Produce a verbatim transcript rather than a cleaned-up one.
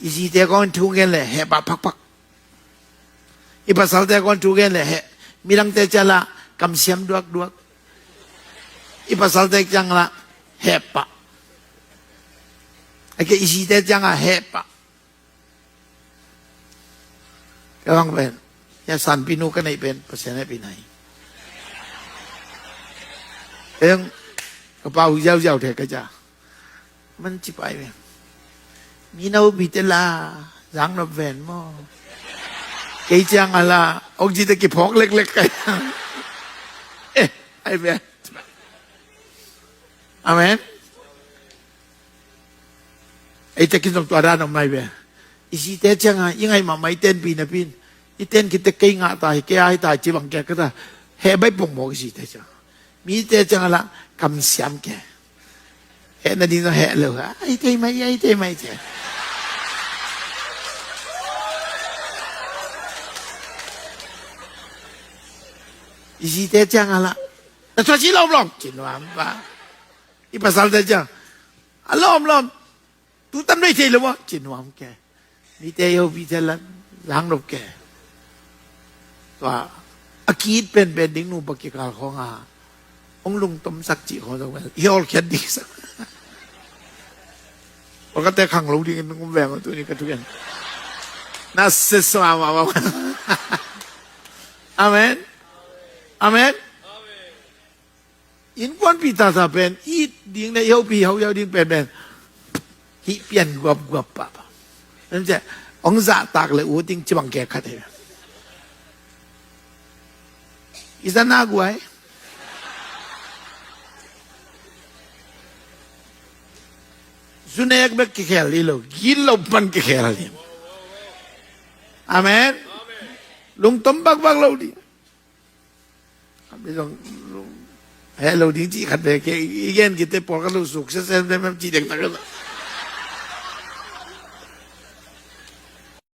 I zite kong thu gen le heh pah phakphak. I pasalte kong thu gen le heh. Midangte ciang la kamsiam duakduak. I pasalte ciang la heh pah. A ke i zite ciang a heh pah. Ka bang pen, ya sanpinu ka neih pen Pasian hehpihna hi. Eng, ka pau ziauziau the ka ca. Man ci pai pen, mi na upite la zang nop ven maw? Kei ciang a la ong ci te kiphawk leklek kai. Eh, ai pen. Amen. Ei te kin zong tua dan om mai ve. I zite ciang a i ngaih mahmah i tenpi napi in, i ten khit te kei ngah ta hi, kei a hi ta hi ci bang kei ka ta. Heh baih pongmawk i zite ciang. Mite ciang a la kamsiam kei. Heh nading zong heh lo a, ai tei mai, ai tei mai ci. I zite ciang a la, na tua ci lawmlawm ci nuam pah. I pasalte ciang a lawmlawm. Tu tam nei thei lo maw ci nuam kei. Mite i hopihte la zang nop kei. Tua a ki-it penpen ding nupa kikal khawng a hong lungtomsak cih khawng zong bel i hawlkhiat ding sak. Pawlkhatte khang lo dingin hong veng tuni ka thugen. Na sesa mahmah. Amen. Amen. Innkuanpih tata pen it ding le i hopih hauhau ding penpen hih pian guapguap pahpah. Hong zahtak le ut ding ci bang kei khat hi. I zan a guai. Zunek bek kikhel hi lo, gilo pan kikhel hi. Amen. Lungtom bakbak lo ding. Khat bek zong heh lo ding cih khat bek i gen khit te pawlkhat lo suk semsem cih dektak.